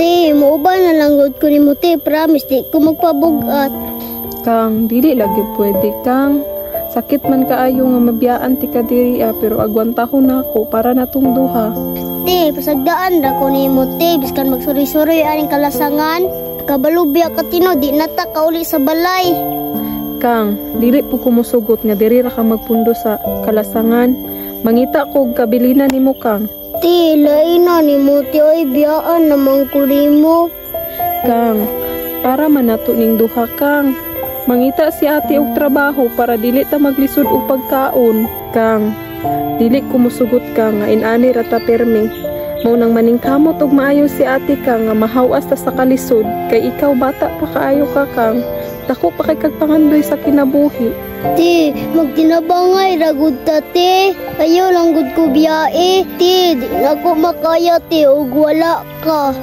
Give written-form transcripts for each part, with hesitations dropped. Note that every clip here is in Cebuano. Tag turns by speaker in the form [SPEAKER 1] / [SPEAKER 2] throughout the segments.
[SPEAKER 1] Te, muuban na lang gud ko nimo te, promise di ko magpabugat.
[SPEAKER 2] Kang, dili lagi pwede Kang. Sakit man kaayo nga mabiyaan ti ka diri ah, pero agwantahon nako para natong duha.
[SPEAKER 1] Te, pasagdaan ra ko nimo te, biskan magsuroy-suroy aning kalasangan. Kabalubya ka tino, di na ta kauli sa balay.
[SPEAKER 2] Kang, dili po ko mosugot nga diri ra ka magpundo sa kalasangan. Mangita ko og kabilinan nimo Kang.
[SPEAKER 1] Te, lain na nimo te, oy, biyaan naman ko nimo.
[SPEAKER 2] Kang, para man nato ning duha Kang. Mangita si ate og trabaho para dili ta maglisod og pagkaon. Kang, dili ko mosugot ka nga inani ra ta permi. Mao nang maningkamot og maayo si ate ka nga mahawas ta sa kalisod kay ikaw bata pa kaayo ka Kang. Dako pa kay kag pangandoy sa kinabuhi.
[SPEAKER 1] Te, magtinabangay ra gud ta te. Ayaw lang gud ko biyae. Te, di na ko makaya te og wala ka.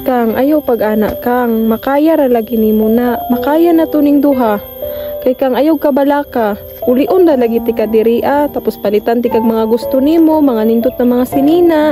[SPEAKER 2] Kang, ayaw pag-ana Kang, makaya ra lagi nimo na, makaya na to ning duha. Kay Kang ayaw kabalaka, ulion ra lagi ti ka diri ah, tapos palitan ti kag mga gusto nimo, mga nindot na mga sinina.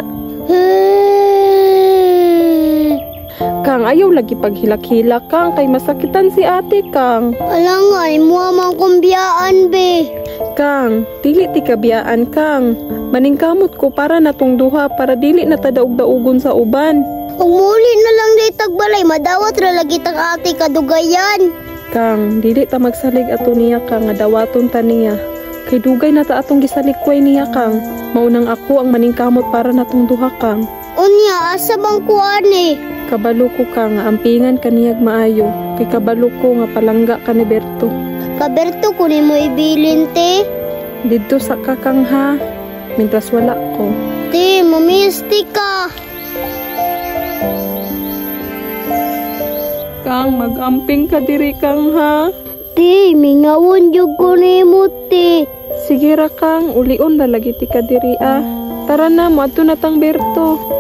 [SPEAKER 2] Kang, ayaw lagi paghilak-hilak Kang, kay masakitan si ate Kang.
[SPEAKER 1] Alangan, imuha man kong biyaan be.
[SPEAKER 2] Kang, dili ti kabiyaan Kang. Maningkamot ko para natong duha para dili na ta daog-daugon sa uban.
[SPEAKER 1] Kung muli na lang day tagbalay, madawat ra lagi tang ate kadugayan.
[SPEAKER 2] Kang, dili ta magsalig ato niya Kang, nga dawaton ta niya. Kay dugay na ta atong gisalikway niya Kang. Maunang ako ang maningkamot para natong duha Kang.
[SPEAKER 1] Unya, asa bang kuan eh?
[SPEAKER 2] Kabalo ko Kang, nga ampingan kaniyag maayo. Kay kabalo ko nga palangga ka ni Berto.
[SPEAKER 1] Kaberto ko nimo ibilin te.
[SPEAKER 2] Didto sa ka Kang ha, mintras wala ko.
[SPEAKER 1] Te, mamisti ka.
[SPEAKER 2] Kang, mag-amping ka diri Kang ha.
[SPEAKER 1] Te, mingawon jud ko nimo te.
[SPEAKER 2] Sige ra Kang, ulion ra lagi ti ka diri ah. Tara na, moadto na tang Berto.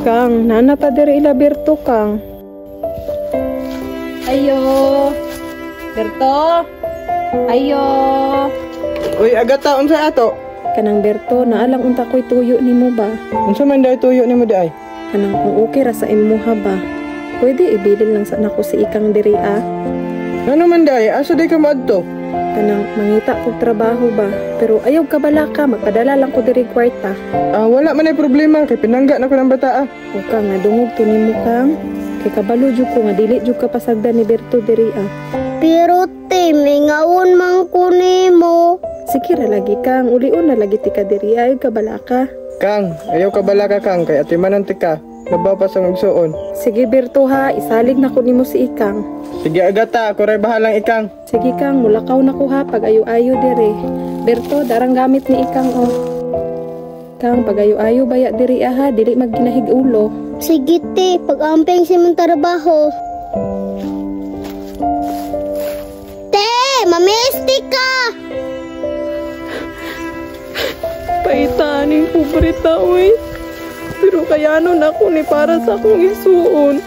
[SPEAKER 2] Kang, nana ta diri ila Berto Kang. Ayo. Berto. Ayo.
[SPEAKER 3] Uy, Agata, unsa ato?
[SPEAKER 2] Kanang Berto, naalang unta ko'y tuyo nimo ba?
[SPEAKER 3] Unsa man day tuyo nimo di ay?
[SPEAKER 2] Kanang kung okay ra sa imuha ba? Pwede ibilin lang sa nako si ikang diri ah.
[SPEAKER 3] Ngano man day? Asa day ka moadto?
[SPEAKER 2] Kanang mangita kog trabaho ba? Pero ayaw kabala ka, magpadala lang ko diri kwarta.
[SPEAKER 3] Ah, wala man ay problema kay pinangga na ko ng bata ah.
[SPEAKER 2] O ka nga dungog to nimo Kang. Kay kabalo jud ko nga dili jud ka pasagdan ni Berto diri ah.
[SPEAKER 1] Pero te, mingawon man ko nimo.
[SPEAKER 2] Sige ra lagi Kang, ulion na lagi ti ka diri ay kabala ka.
[SPEAKER 3] Kang, ayaw kabala ka Kang kay atimanan ti ka. Labaw pa sa igsuon.
[SPEAKER 2] Sige Berto ha, isalig na ko nimo si Ikang.
[SPEAKER 3] Sige Agata, ako ray bahalang Ikang.
[SPEAKER 2] Sige Kang, mulakaw na ko ha pag ayo-ayo dire. Berto, darang gamit ni Ikang oh. Kang, pag ayo-ayo baya diri ah, ha, dili magginahig ulo.
[SPEAKER 1] Sige te, pag-amping si mong trabaho. Te, mamisti ka!
[SPEAKER 2] Paitaning pobre tao eh. Pero kayanon ako ni para sa akong isuon.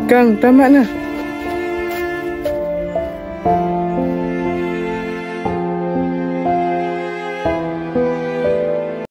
[SPEAKER 3] Kang, tama na.